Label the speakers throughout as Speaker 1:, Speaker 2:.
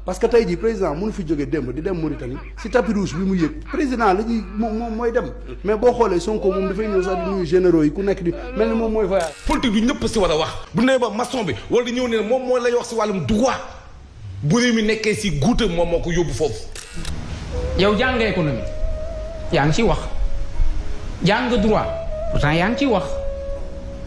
Speaker 1: parce que tey jii président mënu fi jógee démb di dem Mauritanie si tapis rouge bi mu yëg président la ñuy moom mooy dem mais boo xoolee Sonko moom dafay ñëw sax di nuyu généraux yi ku nekk di mel ni moom mooy voyage.
Speaker 2: politique du ñëpp si war a wax bu nee ba maçon bi wala di ñëw ne moom mooy lay wax si wàllum droit bu réew mi nekkee si guuta moom moo ko yóbbu foofu.
Speaker 3: yow jàng économie yaa ngi ciy wax jàng droit pourtant yaa ngi ciy wax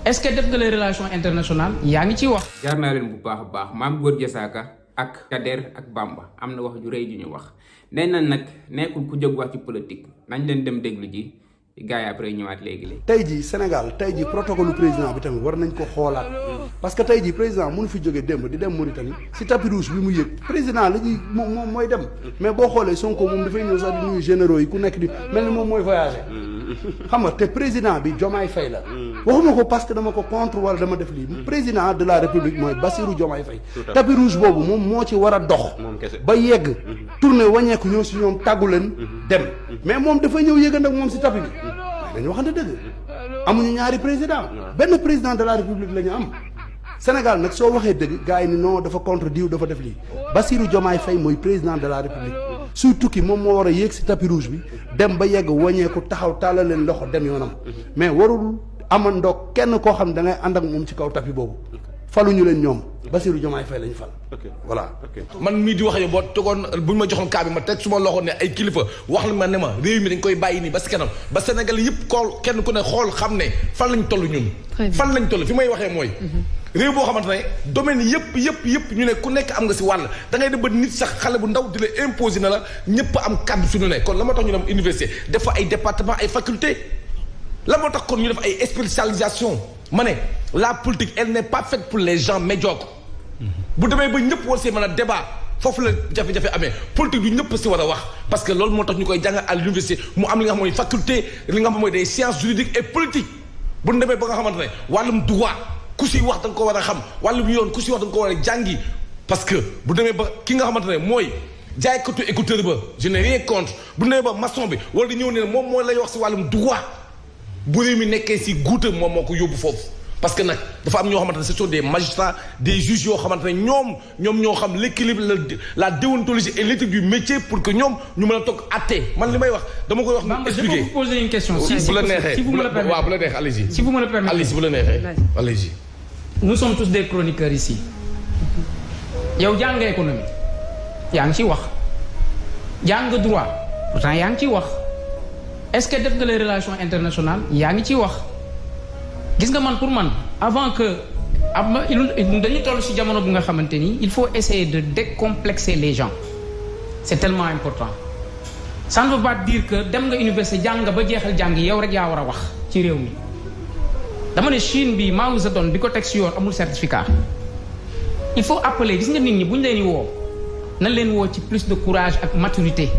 Speaker 3: est-ce que def nga les relations internationales yaa ngi ciy wax.
Speaker 4: jaar naa leen bu baax a baax Mame Gor Diazaka ak Kader ak Bamba am na wax ju rëy ju ñu wax nee na nag nekkul ku jóg wax ci politique nañ leen dem déglu ji gars yi après ñëwaat léegi-léegi.
Speaker 1: tey jii Sénégal tey jii protocole président bi tamit war nañ ko xoolaat parce que tey jii président mënu fi jógee démb di dem Mauritanie si tapis rouge bi mu yëg président la ñuy moom mooy dem mais boo xoolee Sonko moom dafay ñëw sax di nuyu généraux yi ku nekk di mel ni moom mooy voyager xam nga te président bi Diomaye Faye la waxuma ko parce que dama ko contre wala dama def lii président de la république mooy Bassirou Diomaye Faye tapis rouge boobu moom moo ci war a dox ba yegg tourné wàññeeku ñëw si ñoom tàggu leen dem mais moom dafa ñëw yëgand ak moom si tapis bi dañu waxante dëgg amuñu ñaari président benn président de la république la ñu am Sénégal nag soo waxee dëgg gars yi ni non dafa contre diw dafa def lii Bassirou Diomaye Faye mooy président de la république suy tukki moom moo war a yéeg si tapis rouge bi dem ba yegg wàññeeku taxaw tàllal leen loxo dem yoonam mais warul amandoo kenn koo xam da ngay ànd ak moom ci kaw tapis boobu faluñu leen ñoom Bassirou Diomaye Faye lañu fal. voilà.
Speaker 2: man mii di wax yow boo tegoon bu ñu ma joxoon kaa bi ma teg su ma loxo ne ay kilifa wax la ma ne ma réew mi dañ koy bàyyi nii ba si kanam ba Sénégal yëpp kool kenn ku ne xool xam ne fan lañ toll ñun. fan lañ toll fi may waxee mooy. réew boo xamante ne domaine yëpp ñu ne ku nekk am nga si wàll da ngay dem ba nit sax xale bu ndaw di la imposer na la ñëpp am kàddu suñu ne kon la moo tax ñu dem université def fa ay département ay faculté la moo tax kon ñu def ay spécialisation ma ne la politique elle n'est pas faite pour les gens médiocres bu demee ba ñëpp war see mën a débat foofu la jafe-jafe amee politique du ñëpp si war a wax parce que loolu moo tax ñu koy jàngal à l'université mu am li nga xam mooy faculté li nga xam mooy des sciences juridiques et politiques bu ñu demee ba nga xamante ne wàllum droit ku si wax da nga ko war a xam wàllum yoon ku si wax da nga ko war a jàngi parce que bu demee ba ki nga xamante ne mooy jaaykatu écouteur ba je n'ai rien contre bu demee ba maçon bi wala di ñëw ne moom mooy lay wax si wàllum droit bu réew mi nekkee si guuta moom moo ko yóbbu foofu parce que nag dafa am ñoo xamante ne ce sont des magistrats des juges yoo xamante ne ñoom ñoo xam l'équilibre la déontologie et l'éthique du métier pour que ñoom ñu mën a toog àtte man li may wax dama koy wax. mu expliquer
Speaker 3: je peux vous poser une question.
Speaker 2: bu la neexee waaw bu la neexee allez-y.
Speaker 3: si vous me le permettez
Speaker 2: allez-y bu la neexee allez-y.
Speaker 3: nous sommes tous des chroniqueurs ici yow jàng économie yaa ngi ciy wax jàng droit pourtant yaa ngi ciy wax est-ce que def nga les relations internationales yaa ngi ciy wax. gis nga man pour man avant que dañuy toll ci jamono bu nga xamante ni il faut essayer de décomplexer les gens c'est tellement important ça ne veut pas dire que dem nga université jàng ba jeexal jàng yow rek yaa war a wax ci réew mi dama ne Chine bi Mao Zedong bi ko teg ci yoon amul certificat il faut appeler gis nga nit ñi bu ñu leen di woo nañ leen woo ci plus de courage ak maturité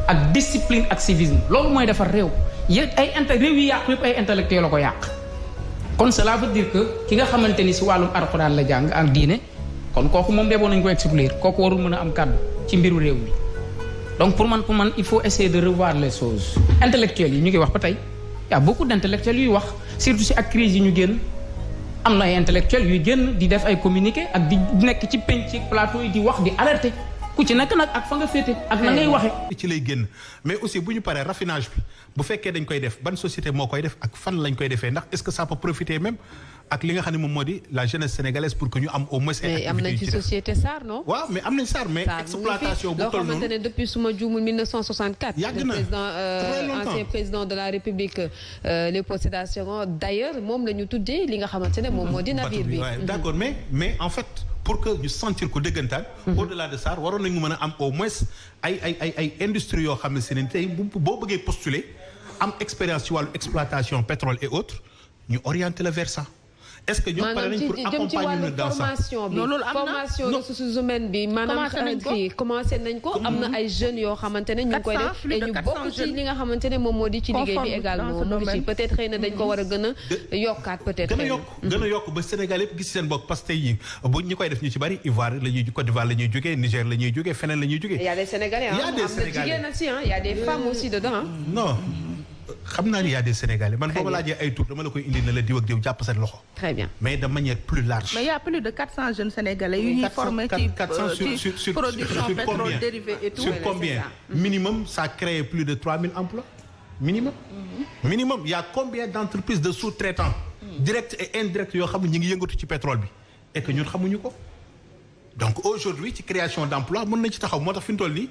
Speaker 3: ak discipline ak civisme loolu mooy defar réew réew yi yàq yëpp ay intellectuels la ko yàq kon cela veut dire que ki nga xamante ni si wàllum alxuraan la jàng ak diine kon kooku moom bee boo nañ ko exclure kooku warul mën a am kàddu ci mbiru réew mi donc pour man il faut essayer de revoir les choses intellectuels yi ñu ngi wax ba tey y a beaucoup d'intellectuels yuy wax surtout si ak crise yi ñu génn am na ay intellectuels yuy génn di def ay communiqué ak di nekk ci penc ci plateau yi di wax di alerter ku ci nekk nag ak fa nga féete ak na ngay waxe
Speaker 5: ci lay génn mais aussi bu ñu paree raffinage bi bu fekkee dañ koy def ban société moo koy def ak fan lañ koy defee ndax est-ce que ça peut profiter même ak li nga xam ne moom moo di la jeunesse sénégalaise pour que ñu am au moins.
Speaker 6: mais am nañ ci société SAR non.
Speaker 5: waaw mais am nañ SAR mais exploitation bu toll noonu
Speaker 6: loo xamante ne depuis suma juumul 1964.
Speaker 5: yàgg na
Speaker 6: ancien président de la République Léopold Sédar Senghor d'ailleurs moom la ñu tuddee li nga xamante ne moom moo di navire bi.
Speaker 5: d'accord mais en fait. pour que ñu sentir ko dëggantaan. au-delà de ça waroon nañu mën a am au moins ay industries yoo xam ne si ne tey boo bëggee postuler am expérience ci wàllu exploitation pétrole et autres ñu orienter la vers ça. est-ce que ñoom pare nañ pour accompagner ñu dans ça
Speaker 6: formation ressources humaines bi maanaam commencé nañ ko am na ay jeunes yoo xamante ne ñu ngi koy def et ñu bokk ci li nga xamante ne moom moo di ci liggéey bi également mu ngi ci peut-être xëy na dañ ko war a gën a yokkaat peut-être
Speaker 5: gën a yokk ba Sénégal yëpp gis seen bopp parce que tey yi bu ñu koy def ñu ci bari Ivoire la ñuy Côte d'Ivoire la ñuy jógee Niger la ñuy jógee feneen la ñuy jógee
Speaker 6: il y a des Sénégalais am na jigéen aussi il y a des femmes aussi dedans
Speaker 5: non xam naa ni y a des Sénégalais man boo ma laajee ay tur dama la koy indi na la diw ak diw jàpp seen loxo.
Speaker 6: très bien
Speaker 5: mais de manière plus large.
Speaker 7: mais y a plus de 400 jeunes Sénégalais yu ñuy formé ci production pétrole dérivé et tout.
Speaker 5: Sur combien minimum ça crée plus de 3000 emplois minimum. Minimum y a combien d'entreprises de sous-traitants. direct et indirect yoo xam ne ñu ngi yëngatu ci pétrole bi et que ñun xamuñu ko. donc aujourd'hui ci création d'emploi mën nañ ci taxaw moo tax fi mu toll nii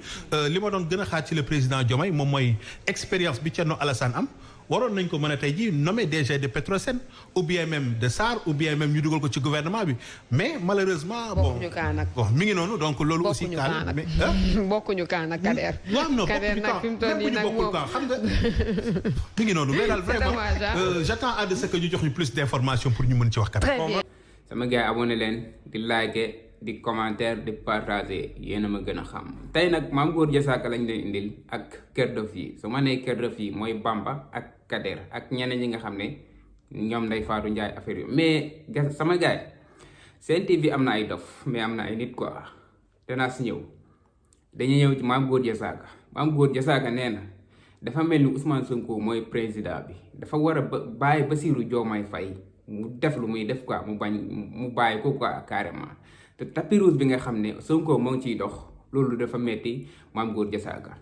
Speaker 5: li ma doon gën a xaar ci le président Diomaye moom mooy expérience bi Thierno Alassane am waroon nañ ko mën a tey jii nommer DG de Petrosen ou bien même de SAR ou bien même ñu dugal ko ci gouvernement bi mais malheureusement. bon mi ngi noonu donc loolu aussi. kaan mais
Speaker 6: bokkuñu kaan ak Kader.
Speaker 5: waaw non
Speaker 6: Kader nag fi mu toll nii nag moom
Speaker 5: xam nga mi ngi noonu mais daal vraiment j'attends à de ce que ñu jox ñu plus d'informations pour ñu mën ci wax kat.
Speaker 4: sama gars yi abonné leen di liker di commentaire di partager yéen a ma gën a xam tey nag Mame Goor Diazaka lañ leen indil ak cœur de fille su ma nee cœur de fille mooy Bamba ak Kader ak ñeneen ñi nga xam ne ñoom Ndeye Fatou Ndiaye affaire yu mais sama gars yi Sen TV am na ay dof mais am na ay nit quoi danaa si ñëw dañuy ñëw ci Mame Goor Diazaka Mame Goor Diazaka nee na dafa mel ni Ousmane Sonko mooy président bi dafa war a bàyyi Bassirou Diomaye Faye mu def lu muy def quoi mu bàyyi ko quoi carrément te tapis rouge bi nga xam ne Sonko moo ngi ciy dox loolu dafa metti Mame Goor Diazaka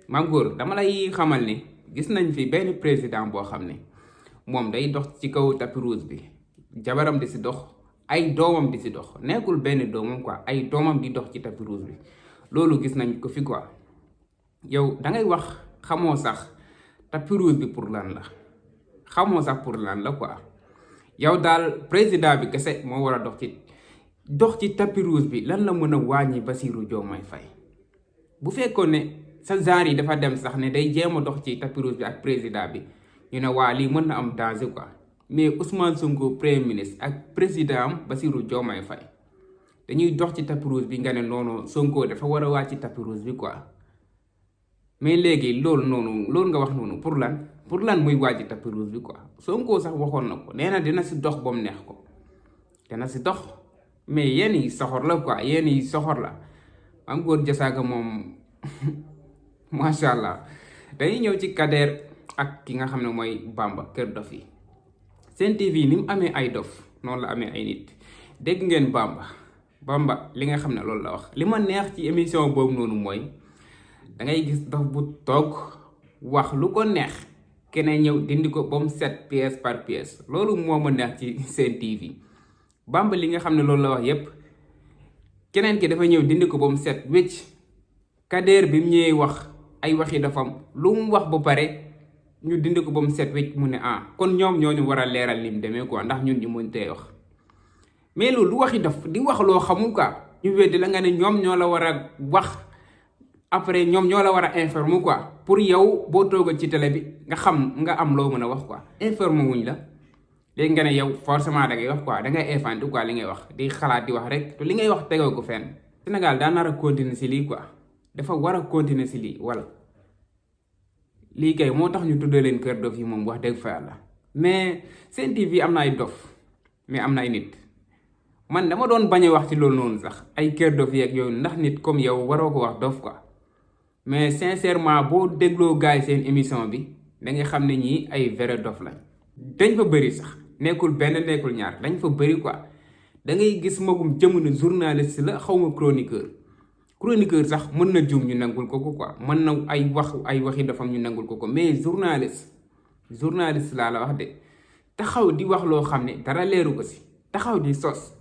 Speaker 4: Mame Goor dama lay xamal ne gis nañ fi benn président boo xam ne moom day dox ci kaw tapis rouge bi jabaram di si dox ay doomam di si dox nekkul benn doomam quoi ay doomam di dox ci tapis rouge bi loolu gis nañ ko fi quoi yow da ngay wax xamoo sax tapis rouge bi pour lan la xamoo sax pour lan la quoi yow daal président bi kese moo war a dox ci tapis rouge bi lan la mën a wàññi Bassirou Diomaye Faye bu fekkoon ne sa genre yi dafa dem sax ne day jéem a dox ci tapis rouge bi ak président bi ñu ne waa lii mën na am danger quoi mais Ousmane Sonko premier ministre ak président am Bassirou Diomaye Faye dañuy dox ci tapis rouge bi nga ne noonu Sonko dafa war a wàcc ci tapis rouge bi quoi mais léegi loolu nga wax noonu pour lan muy wàcc ci tapis rouge bi quoi Sonko sax waxoon na ko nee na dina si dox ba mu neex ko dina si dox. mais yéen yi soxor la quoi yéen yi soxor la Mame Goor Diazaka moom macha allah dañuy ñëw ci Kader ak ki nga xam ne mooy Bamba kër dof yi Sen TV ni mu amee ay dof noonu la amee ay nit dégg ngeen Bamba li nga xam ne loolu la wax li ma neex ci émission boobu noonu mooy da ngay gis dof bu toog wax lu ko neex keneen ñëw dindi ko ba mu set pièce par pièce loolu moo ma neex ci Sen TV Bamba li nga xam ne loolu la wax yépp keneen ki dafa ñëw dindi ko ba mu set wécc Kader bi mu ñëwee wax ay waxi dafam lu mu wax ba pare ñu dindi ko ba mu set wécc mu ne kon ñoom ñoo ñu war a leeral li mu demee quoi ndax ñun ñu mën tee wax mais loolu lu waxi daf di wax loo xamul quoi ñu weddi la nga ne ñoom ñoo la war a wax après ñoom ñoo la war a informer quoi pour yow boo toogal ci télé bi nga am loo mën a wax quoi informer wuñ la. léegi nga ne yow forcément da ngay wax quoi da ngay infanté quoi li ngay wax di xalaat di wax rek te li ngay wax tegoo ko fenn Sénégal daa nar a continuer si lii quoi dafa war a continuer si lii wala lii kay moo tax ñu tuddee leen kër dof yi moom wax dëgg fa yàlla mais Sen TV am na ay dof mais am na ay nit man dama doon bañ a wax ci loolu noonu sax ay kër dof yeeg yooyu ndax nit comme yow waroo ko wax dof quoi mais sincèrement boo dégloo gars yi seen émission bi da nga xam ne ñii ay vrai dof lañ dañ fa bëri sax. nekkul benn nekkul ñaar dañ fa bëri quoi da ngay gis magum jamono journaliste la xaw ma chroniqueur sax mën na juum ñu nangul ko quoi mën na ay waxi dafam ñu nangul ko mais journaliste laa la wax de taxaw di wax loo xam ne dara leeru ko si taxaw di sos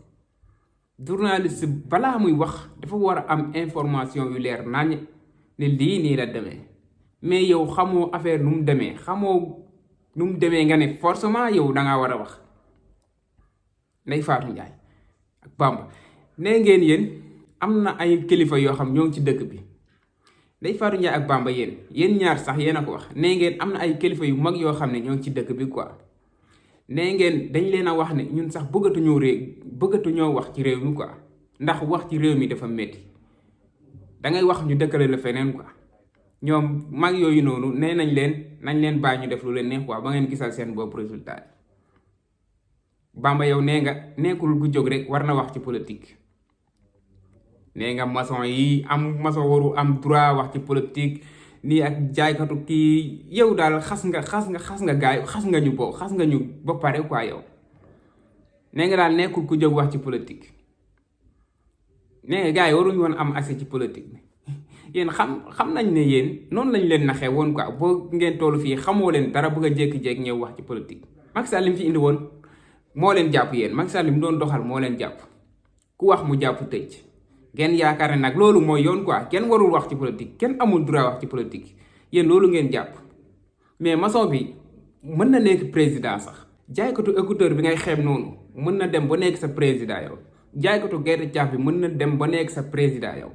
Speaker 4: journaliste balaa muy wax dafa war a am information yu leer nañ ne lii nii la demee mais yow xamoo affaire nu mu demee nu mu demee nga ne forcément yow dangaa war a wax Ndeye Fatou Ndiaye ak Bamba nee ngeen yéen am na ay kilifa yoo xam ñoo ngi ci dëkk bi Ndeye Fatou Ndiaye ak Bamba yéen ñaar sax yéen a ko wax nee ngeen am na ay kilifa yu mag yoo xam ne ñoo ngi ci dëkk bi quoi nee ngeen dañ leen a wax ne ñun sax bëggatuñoo wax ci réew mi quoi ndax wax ci réew mi dafa métti dangay wax ñu dëkkale la feneen quoi ñoom mag yooyu noonu nee nañ leen bàyyi ñu def lu leen neex quoi ba ngeen gisal seen bopp résultat Bamba yow nee nga nekkul gu jóg rek war na wax ci politique nee nga maçon waru am droit wax ci politique nii ak jaaykatu kii yow daal xas nga gaay xas nga ñu ba pare quoi yow nee nga daal nekkul ku jóg wax ci politique nee nga gars yi waruñu woon am accès ci politique bi yéen xam nañ ne yéen noonu lañ leen naxee woon quoi boo ngeen tollu fii xamoo leen dara bëgg a jékki-jékki ñëw wax ci politique Macky Sall li mu fi indi woon moo leen jàpp yéen Macky Sall li mu doon doxal moo leen jàpp ku wax mu jàpp tëj ngeen yaakaar ne nag loolu mooy yoon quoi kenn warul wax ci politique kenn amul droit wax ci politique yéen loolu ngeen jàpp mais maçon bi mën na nekk président sax jaaykatu écouteur bi ngay xeeb noonu mën na dem ba nekk sa président yow jaaykatu gerte caaf bi mën na dem ba nekk sa président yow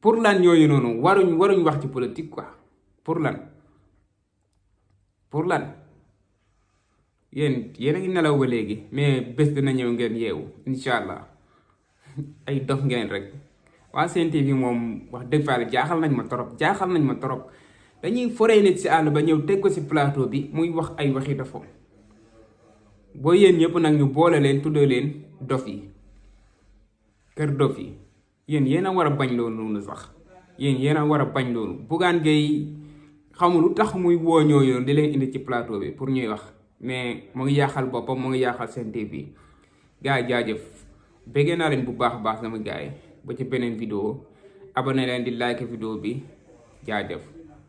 Speaker 4: pour lan ñooñu noonu waruñ wax ci politique quoi pour lan yéen a ngi nelaw ba léegi mais bés dina ñëw ngeen yeewu incha allah ay dof ngeen rek waa Sen TV moom wax dëgg fa jaaxal nañ ma trop dañuy foree nit si àll ba ñëw teg ko si plateau bi muy wax ay waxi dofam boo yéen ñëpp nag ñu boole leen tuddee leen dof yi kër dof yi yéen a war a bañ loolu noonu sax yéen a war a bañ loolu Bougane Gueye xamul lu tax muy woo ñooñu di leen indi ci plateau bi pour ñuy wax mais mu ngi yaaxal boppam mu ngi yaaxal Sen TV gars yi jaajëf béggee naa leen bu baax a baax sama gars yi ba ci beneen vidéo abonné leen di like vidéo bi jaajëf